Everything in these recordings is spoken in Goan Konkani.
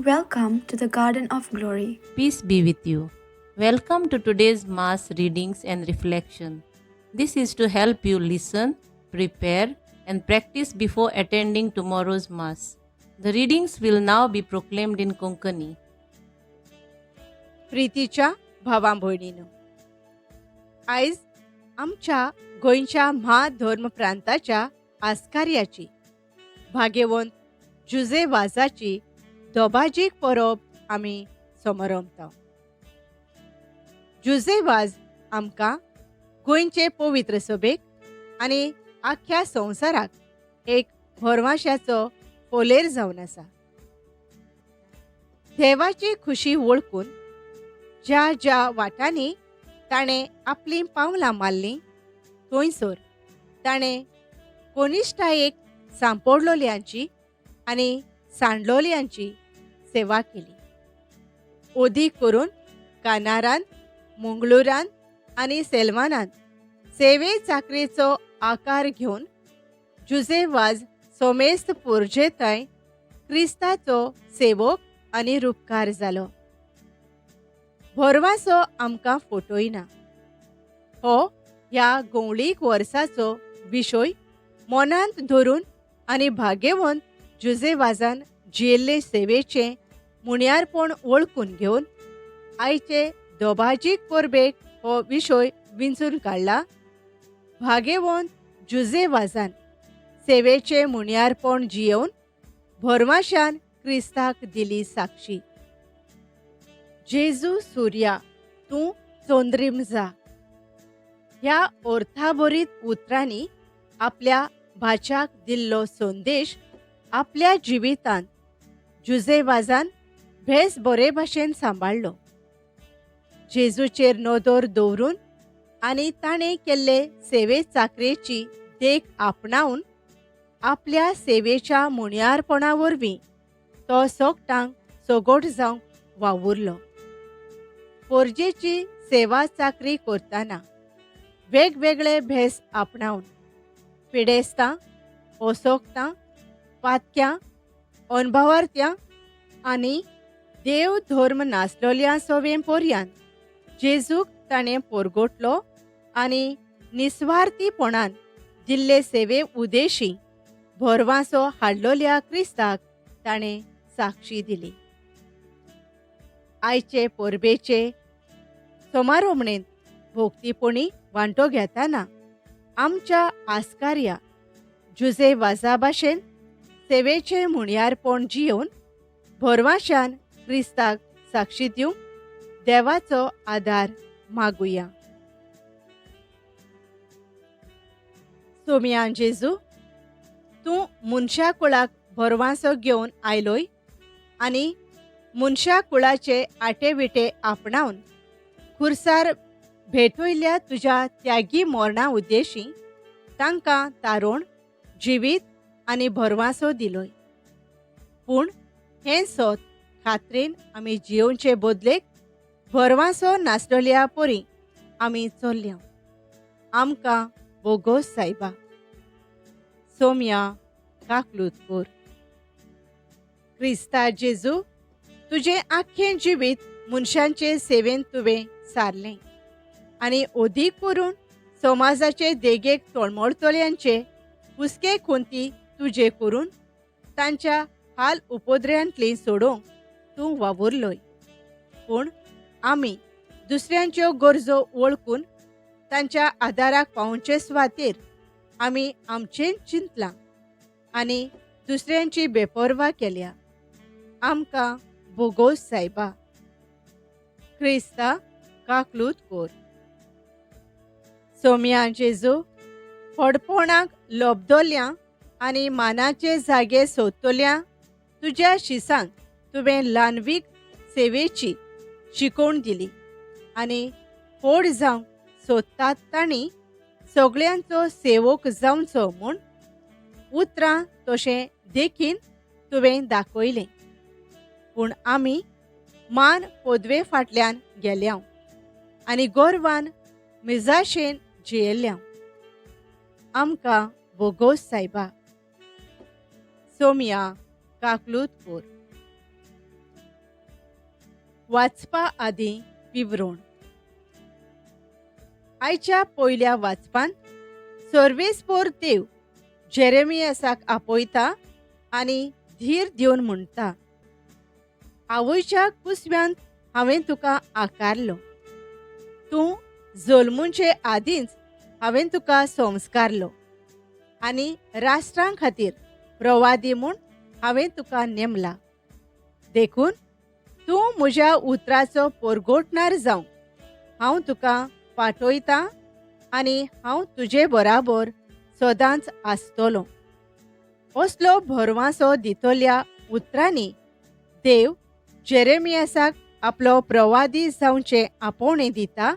Welcome to the Garden of Glory. Peace be with you. Welcome to today's Mass readings and reflection. This is to help you listen, prepare, and practice before attending tomorrow's Mass. The readings will now be proclaimed in Konkani. प्रितीच्या भावां भयणीनो, आयज आमच्या गोंयच्या म्हाधर्म प्रांताच्या आस्कार्याची भाग्यवंत जुजे वाजाची दोबाजीक परब आमी समरंभता. जुजे वाज आमकां गोंयचे पवित्र सभेक आनी आख्ख्या संवसाराक एक भरवांशाचो फोलेर जावन आसा. देवाची खुशी वळखून ज्या ज्या वाटांनी ताणें आपलीं पावलां मारलीं थंयसर ताणें कनिश्ठायेक सांपडलोल्यांची आनी सांडलोल्यांची सेवा केली. ओदीक करून कानारान, मंगळुरान आनी सेल्वानान सेवे चाकरेचो आकार घेवन जुजे वाज सोमेस्त पुर्जेथंय क्रिस्ताचो सेवक आनी रुपकार जालो. भरवासो आमकां फटयना हो ह्या गोंवळीक वर्साचो विशय मनांत धरून आनी भाग्यवंत जुजे वाजान जियेल्ले सेवेचें मुण्यारपण वळखून घेवन आयचे दोबाजीक परबेक हो विशय विंचून काडला. भाग्यवंत जुजे वाजान सेवेचें मुण्यारपण जियेवन भरवाशान क्रिस्ताक दिली साक्षी. जेजू सुर्या तूं चंद्रीम जा ह्या अर्थाभरीत उतरांनी आपल्या भाच्याक दिल्लो संदेश आपल्या जिवितांत जुजे वाजान भेस बरे भाशेन सांबाळ्ळो. जेजूचेर नदर दवरून आनी ताणें केल्ले सेवे चाकरेची देख आपणावन आपल्या सेवेच्या मुण्यारपणा वरवीं तो सोगटांक सगोट जावंक वावुरलो. पोरजेची सेवा चाकरी करतना वेगवेगळे भेस आपणावन पिडेस्तां, ओसोक्तां, पातक्यां, अणभवार्थ्यां आनी देव धर्म नासलोल्या सोवे पोरयान जेजूक ताणें पोरगोटलो आनी निस्वार्थीपणान दिल्ले सेवे उदेशी भरवासो हाडलोल्या क्रिस्ताक ताणें साक्षी दिली. आयचे परबेचे समारोमणेंत भोक्तीपणी वांटो घेतना आमच्या आस्कार्या जुजे वाजा भाशेन सेवेचें मुण्यारपण जियोवन भरवाशान क्रिस्ताक साक्षी दिवंक देवाचो आदार मागुया. सोम्या जेजू, तूं मनशा कुळाक भरवासो घेवन आयलोय आनी मनशा कुळाचे आटे विटे आपणावन खुरसार भेटयल्ल्या तुज्या त्यागी मरणा उद्देशी तांकां तारोण जिवीत आनी भरवासो दिलोय. पूण हें सोत खात्रेन आमी जियोवचे बदलेक भरवासो नासलोल्या परी आमी चल्ल्या. आमकां बोगोस सायबा. सोम्या काकलूत कोर. क्रिस्ता जेजू, तुजें आख्खें जिवीत मनशांचे सेवेन तुवें सारलें आनी ओदीक करून समाजाचे देगेक तळमळतल्यांचे हुस्के खुंती तुजे करून तांच्या हाल उपद्र्यांतली सोडोवंक तूं वावुरलोय. पूण आमी दुसऱ्यांच्यो गरजो वळखून तांच्या आदाराक पावोवचे सुवातेर आमी आमचें चिंतलां आनी दुसऱ्यांची बेपर्वा केल्या. आमकां बोगोस सायबा. क्रिस्ता काकलूत कोर. सोम्या जेजू, फडपणाक लोबदोल्या आनी मानाचे जागे सोदतल्या तुज्या शिसांक तुवें ल्हानवीक सेवेची शिकोवण दिली आनी फोड जावंक सोदतात तांणी सगळ्यांचो सेवक जावचो म्हूण उतरां तशें देखीन तुवें दाखयलें. पूण आमी मान पदवे फाटल्यान गेल्या आनी गोरवान मिजाशेन जियेल्या. आमकां बोगोस सायबा. सोम्या काकलूत कोर. वाचपा आदीं विवरण. आयच्या पयल्या वाचपांत सर्वेस्पोर देव जेरेमियासाक आपयता आनी धीर दिवन म्हणटा, आवयच्या कुसव्यांत हांवें तुका आकारलो, तूं जल्मुचे आदींच हांवें तुका संस्कारलो आनी राष्ट्रां खातीर प्रवादी म्हूण हांवें तुका नेमला. देखून तूं म्हज्या उतराचो पोरगोटणार जावंक हांव तुका पाठयतां आनी हांव तुजे बराबर सदांच आसतलो. असलो भरवासो दितल्या उतरांनी देव जेरेमियासाक आपलो प्रवादी जावचें आपोवणें दिता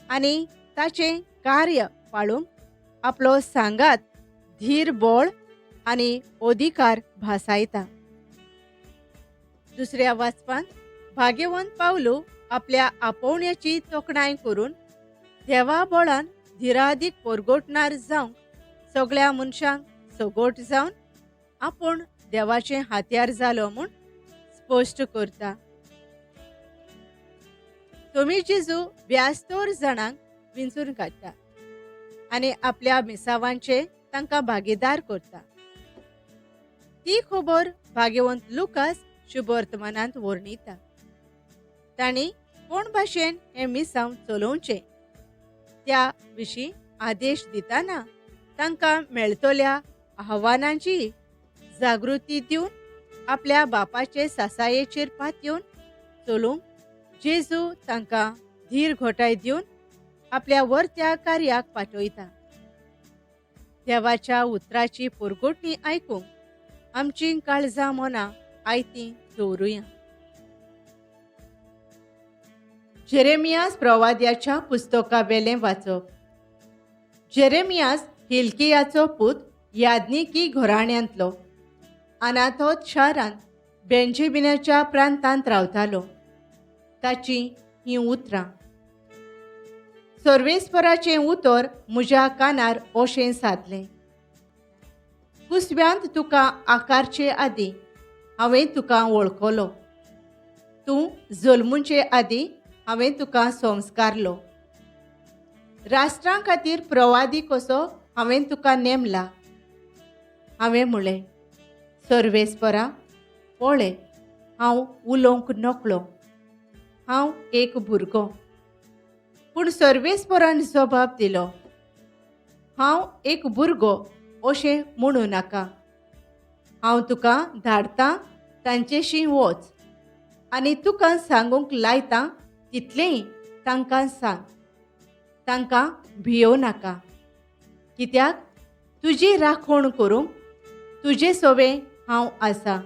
आनी ताचें कार्य पाळूंक आपलो सांगात धीर बळ आनी अधिकार भासायता. दुसऱ्या वाचपांत भाग्यवंत पावलू आपल्या आपोवण्याची तोखणाय करून देवा बळान धिरादीक पोरगोटणार जावंक सगळ्या मनशांक सगोट जावन आपूण देवाचें हातयार जालो म्हूण स्पश्ट करता. तुमी जेजू ब्यास्तोर जाणांक विंचून काडटा आनी आपल्या मिसावांचे तांकां भागीदार करता. ती खबर भाग्यवंत लुकास शुभवर्तमानांत वर्णिता. तांणी कोण भाशेन हें मिसांव चलोवचें त्या विशीं आदेश दितना तांकां मेळटल्या आव्हानांची जागृती दिवन आपल्या बापाचे सासायेचेर पातयेवन चलूंक जेजू तांकां धीर घोटाय दिवन आपल्या वर्त्या कार्याक पाठयता. देवाच्या उतराची पोरगोटणी आयकूंक आमची काळजां मनां आयतीं दवरुया. जेरेमियास प्रवाद्याच्या पुस्तकावेलें वाचप. जेरेमियास हिल्कियाचो पूत याज्ञिकी घराण्यांतलो अनाथोत शारांत बेंजामिनाच्या प्रांतांत रावतालो. ताची हीं उतरां. सर्वेस्पराचें उतर म्हज्या कानार अशें सादलें, कुसव्यांत तुका आकारचे आदीं हांवें तुका वळखलो, तूं जल्मुचे आदीं हांवें तुका संस्कारलो, राष्ट्रां खातीर प्रवादी कसो हांवें तुका नेमला. हांवें म्हणलें, सर्वेस्परा पळय, हांव उलोवंक नकळो, हांव एक भुरगो. पूण सर्वेस्परान जबाब दिलो, हांव एक भुरगो अशें म्हणूं नाका, हांव तुका धाडटां तांचेशी वच आनी तुका सांगूंक लायतां तितलेंय तांकां सांग, तांकां भियोवं नाका, कित्याक तुजी राखण करूंक तुजे सवें हांव आसा,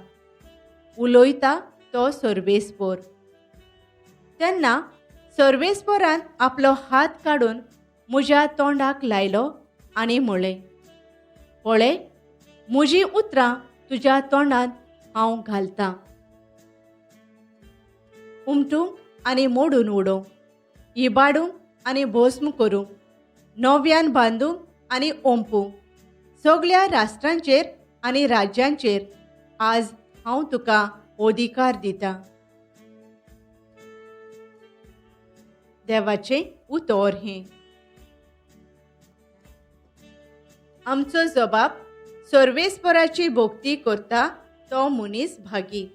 उलयता तो सर्वेस्पर. तेन्ना सर्वेस्परान आपलो हात काडून म्हज्या तोंडाक लायलो आनी म्हळें, पळय, म्हजीं उतरां तुज्या तोंडांत हांव घालतां, उमटूंक आनी मोडून उडोवंक, इबाडूंक आनी भस्म करूंक, नव्यान बांदूंक आनी ओंपूंक, सगळ्या राष्ट्रांचेर आनी राज्यांचेर आज हांव तुका अधिकार दितां. देवाचें उतर हें. आमचो जबाब सर्वेस्पराची भक्ती करता तो मनीस भागी.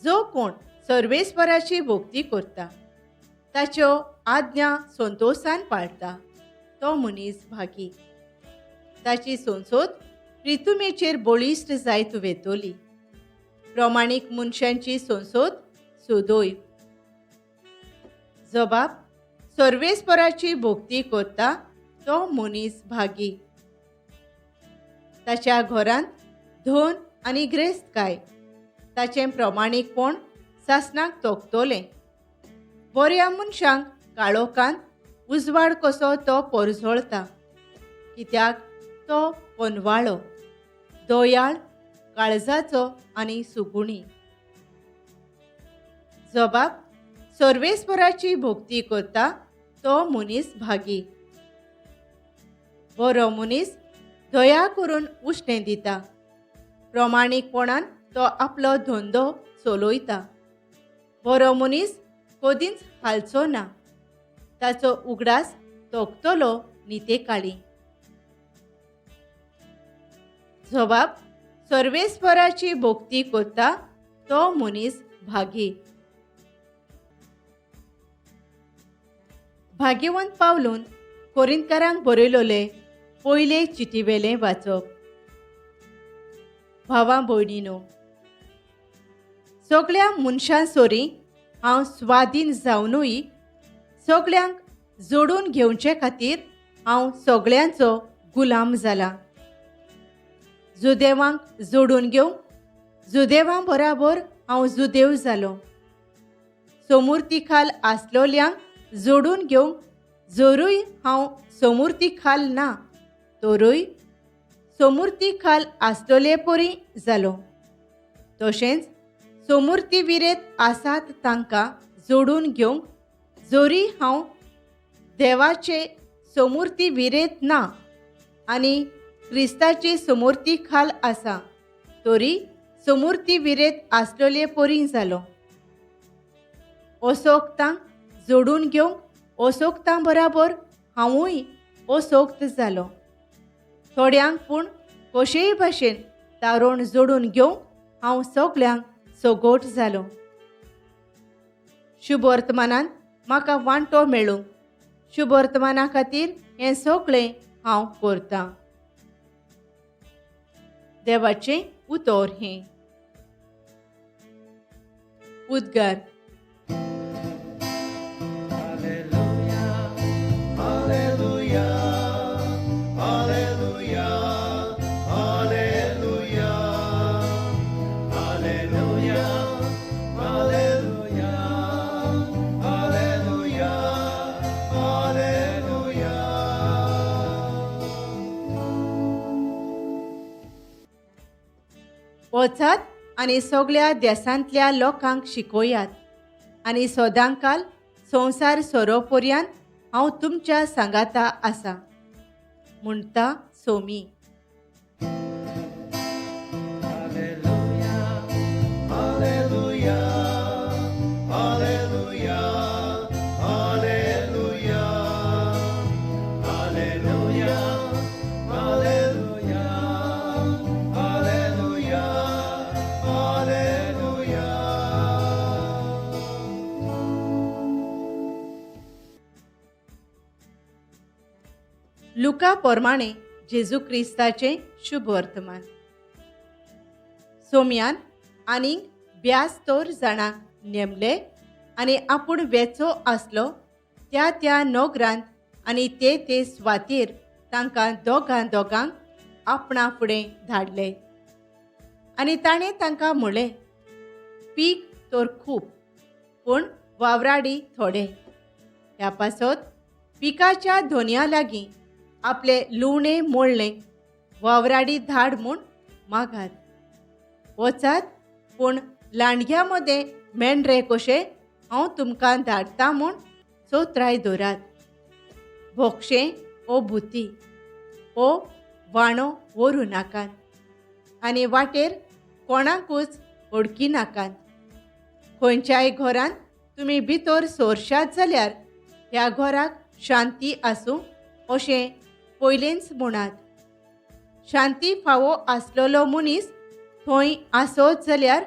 जो कोण सर्वेस्पराची भक्ती करता, ताच्यो आज्ञा संतोशान पाळटा तो मनीस भागी. ताची संसद प्रितुमेचेर बळिश्ट जायत वेतली. प्रमाणीक मनशांची संसद सदोय. जबाब सर्वेस्पराची भक्ती करता तो मनीस भागी. ताच्या घरांत धन आनी ग्रेस्तकाय, ताचें प्रमाणीकपण सासणाक तोखतलें. बऱ्या मनशांक काळोखांत उजवाड कसो तो परजळता, कित्याक तो पनवाळो, दयाळ, काळजाचो आनी सुगुणी. जबाब सर्वेस्पराची भक्ती करता तो मनीस भागी. बरो मनीस दया करून उश्णें दिता, प्रमाणीकपणान तो आपलो धंदो चलयता. बरो मनीस कदींच हालचो ना, ताचो उगडास तोखतलो नितेकाळी. जबाब सर्वेस्पराची भक्ती करता तो मनीस भागी. भाग्यवंत पावलून कोरिंतकारांक बरयलोले पयले चिटीवेलें वाचप. भावा भयणीनो, सगळ्या मनशां सोरी हांव स्वाधीन जावनूय सगळ्यांक जोडून घेवचे खातीर हांव सगळ्यांचो गुलाम जाला. जुदेवांक जोडून घेवंक जुदेवां बराबर हांव जुदेव जालो. सोमुर्ती खाल आसलोल्यांक जोडून घेवंक जरूय हांव सोमुर्ती खाल ना तरूय सोमुर्ती खाल आसलोले परी जालो. तशेंच सोमुर्ती विरेत आसात तांकां जोडून घेवंक जरी हांव देवाचे सोमुर्ती विरेत ना आनी क्रिस्ताची सोमुर्ती खाल आसा तरी सोमुर्ती विरेत आसलोले परी जालो. असोक्तांक जोडून घेवंक असोक्तां बराबर हांवूय असोक्त जालो. थोड्यांक पूण कशेय भाशेन तारोण जोडून घेवंक हांव सगळ्यांक सगोट जालो. शुभवर्तमानान म्हाका वांटो मेळूंक शुभवर्तमाना खातीर हें सगळें हांव करतां. देवाचें उतर हें. उद्गार. वचात आनी सगळ्या देशांतल्या लोकांक शिकोयात आनी सदांकाल संवसार सोरोपर्यांत हांव तुमच्या सांगाता आसा, म्हणटा सोमी. लुका प्रमाणे जेजू क्रिस्ताचें शुभ वर्तमान. सोम्यान आनीक 72 जाणांक नेमले आनी आपूण वेचो आसलो त्या त्या नगरांत आनी ते ते स्वातीर तांकां दोगां दोगांक आपणा फुडें धाडले. आनी ताणें तांकां म्हणलें, पीक तर खूब पूण वावराडी थोडे. ह्या पासत पिकाच्या धोन्या लागीं आपले लुवणें मोडलें वावराडी धाड म्हूण मागात. वचात पूण लांडग्या मदें मेंढरे कशे हांव तुमकां धाडटा म्हूण चोत्राय दवरात. भोगशें ओ भुती ओ वाणो व्हरूं नाकात आनी वाटेर कोणाकूच वळखी नाकात. खंयच्याय घरांत तुमी भितर सोरशात जाल्यार ह्या घराक शांती आसूं अशें पयलेंच म्हणात. शांती फावो आसलेलो मनीस थंय आसत जाल्यार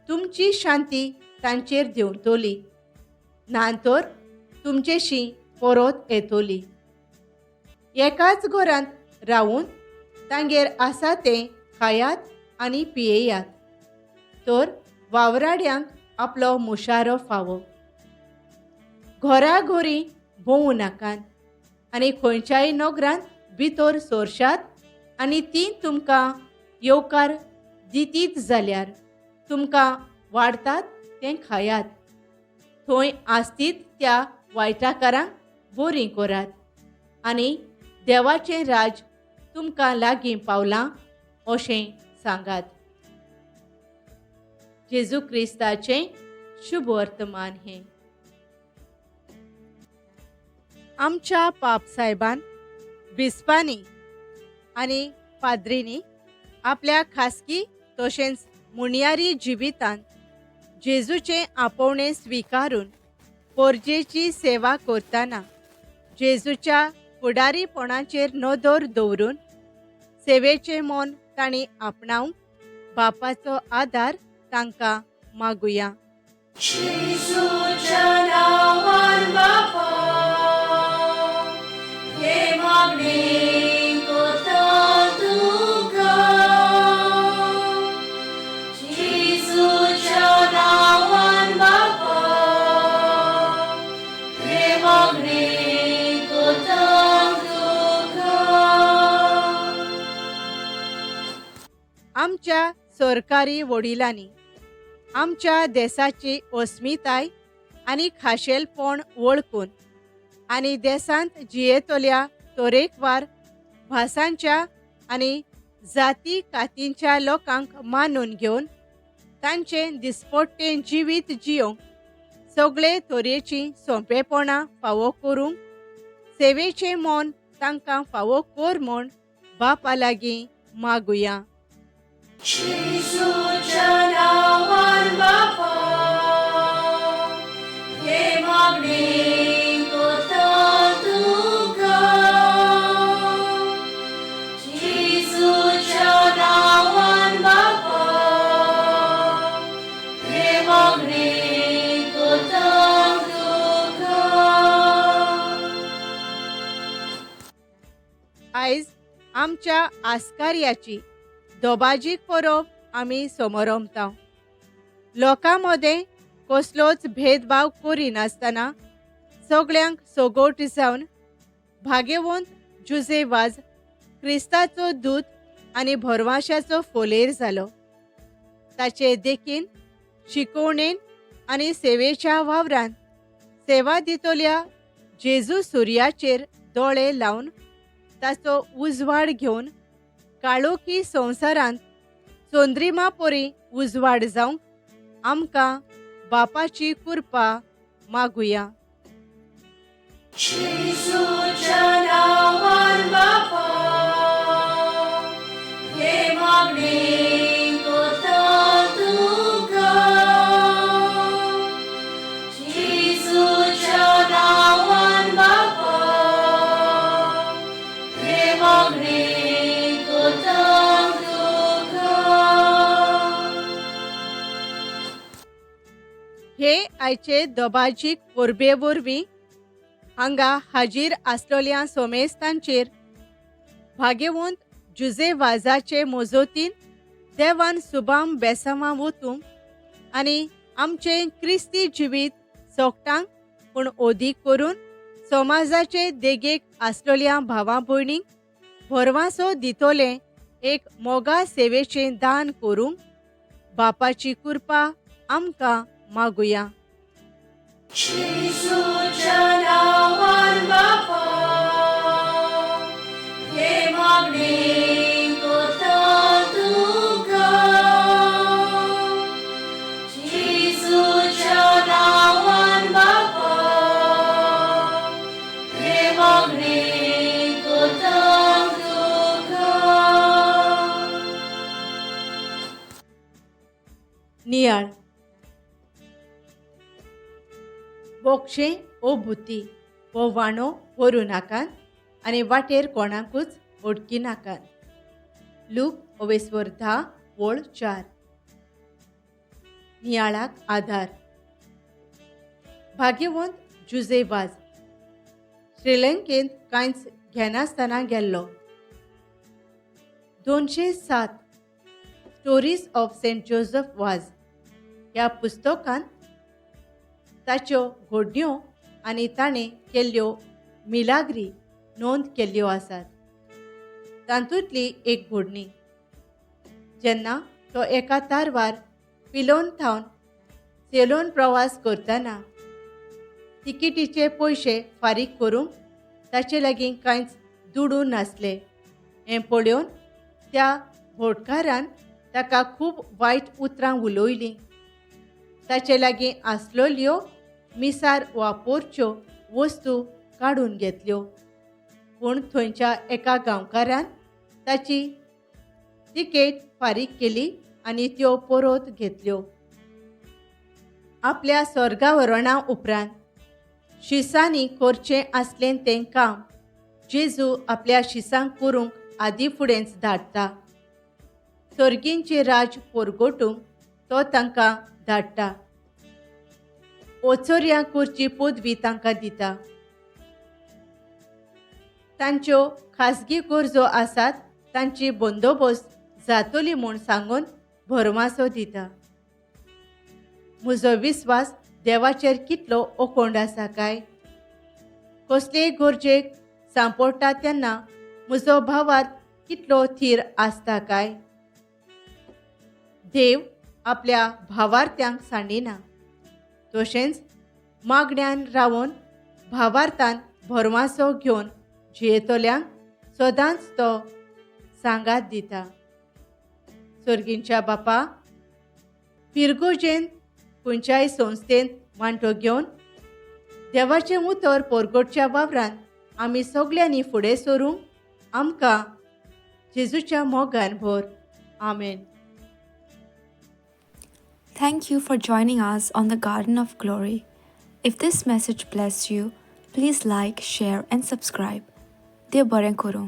तुमची शांती तांचेर देंवतली, ना तर तुमचेशी परत येतली. एकाच घरांत रावून तांगेर आसा तें खायात आनी पियेयात, तर वावराड्यांक आपलो मुशारो फावो. घराघरी भोंवू नाकात आनी खंयच्याय नगरांत भितर सोरशात आनी ती तुमकां येवकार दितीत जाल्यार तुमकां वाडटात तें खायात. थंय आसतीत त्या वायटाकारांक बरीं करात आनी देवाचें राज तुमकां लागीं पावलां अशें सांगात. जेजू क्रिस्ताचें शुभ वर्तमान हें. आमच्या पाप साहेबान, बिस्पांनी आनी पाद्रींनी आपल्या खासगी तशेंच मुणयारी जिवितांत जेजूचें आपोवणें स्विकारून पोरजेची सेवा करतना जेजूच्या फुडारीपणाचेर नदर दवरून सेवेचें मन तांणी आपणावंक बापाचो आदार तांकां मागुया. जेजूच्या नांवान बापा हे मागणें कोता तुका. जेजूच्या नांवान बापा हे मागणें कोता तुका. आमच्या सरकारी वडिलांनी आमच्या देसाची अस्मिताय आनी खाशेलपण वळखून आनी देसांत जियेतल्या तरेकवार भासांच्या आनी जाती कातींच्या लोकांक मानून घेवन तांचें दिसपट्टें जिवीत जियोंक सगळे तरेचीं सोंपेपणां फावो करूंक सेवेचें मन तांकां फावो कर म्हूण बापा लागीं मागुया. जेजूच्या नांवान बापा हे मागणें कोता तुका. जेजूच्या नांवान बापा हे मागणें कोता तुका. आयज आमच्या आस्कार्याची दोबाजीक परब आमी समरमता. लोकां मदें कसलोच भेदभाव करिनासतना सगळ्यांक सगोट जावन भाग्यवंत जुजे वाज क्रिस्ताचो दूत आनी भरवाशाचो फोलेर जालो. ताचे देखीन शिकोवणेन आनी सेवेच्या वावरान सेवा दितल्या जेजू सुर्याचेर दोळे लावन ताचो उजवाड घेवन काळोखी संवसारांत चंद्रिमा परी उजवाड जावंक आमकां बापाची कृपा मागुया. जेजूच्या नांवान बापा हे मागणें कोता तुका. जेजूच्या नांवान बापा हे मागणें कोता तुका. हे आयचे दोबाजीक परबे वरवीं हांगा हाजीर आसलेल्या सोमेस्तांचेर भाग्यवंत जुजे वाजाचे मोजोतीन देवान सुबाम बेसांवां वतूंक आनी आमचें क्रिस्ती जिवीत सोगटांक पूण ओदीक करून समाजाचे देगेक आसलेल्या भावा भयणींक भरवासो दितोलें एक मोगा सेवेचें दान करूंक बापाची कृपा आमकां मागुया. जेजूच्या नांवान बापा हे मागणें कोता तुका. जेजूच्या नांवान बापा हे मागणें कोता तुका. नियाळ बोक्षें ओ भुती वो वाणो व्हरूं नाकात आनी वाटेर कोणाकूच ओडकी नाकात. लूक ओवेस्वर 10:4. नियाळाक आधार. भाग्यवंत जुजे वाज श्रीलंकेंत कांयच घेनासतना गेल्लो. 207 Stories of Saint Joseph Vaz ह्या पुस्तकांत ताच्यो घडण्यो आनी ताणें केल्ल्यो मिलाग्री नोंद केल्ल्यो आसात. तातूंतली एक घडणी जेन्ना तो एका तारवार पिलोन थावन सेलोन प्रवास करतना तिकेटीचे पयशे फारीक करूंक ताचे लागीं कांयच दुडू नासले हें पळोवन त्या बोटकारान ताका खूब वायट उतरां उलयलीं. ताचे लागीं आसलेल्यो मिसार वापरच्यो वस्तू काडून घेतल्यो. पूण थंयच्या एका गांवकारान ताची तिकेट फारीक केली आनी त्यो परत घेतल्यो. आपल्या स्वर्गावरोणा उपरांत शिसांनी करचें आसलें तें काम जेजू आपल्या शिसांक करूंक आदी फुडेंच धाडटा. सर्गींचें राज पोरगोटूंक तो तांकां धाडटा. ओचोर्या करची पदवी तांकां दिता. तांच्यो खाजगी गरजो आसात तांची बंदोबस्त जातली म्हूण सांगून भरमासो दिता. म्हजो विस्वास देवाचेर कितलो ओकोंड आसा काय? कसलेय गरजेक सांपडटा तेन्ना म्हजो भावार्थ कितलो थीर आसता काय? देव आपल्या भावार्थ्यांक सांडिना, तशेंच मागण्यान रावन भावार्थान भरमासो घेवन जियेतल्यांक सदांच तो सांगात दिता. सर्गींच्या बापा, फिरगोजेन खंयच्याय संस्थेंत वांटो घेवन देवाचें उतर पोरगोटच्या वावरान आमी सगल्यांनी फुडें सरूंक आमकां जेजूच्या मोगान भर. आमेन. Thank you for joining us on the Garden of Glory. If this message blessed you, please like, share, and subscribe. देव बरें करूं.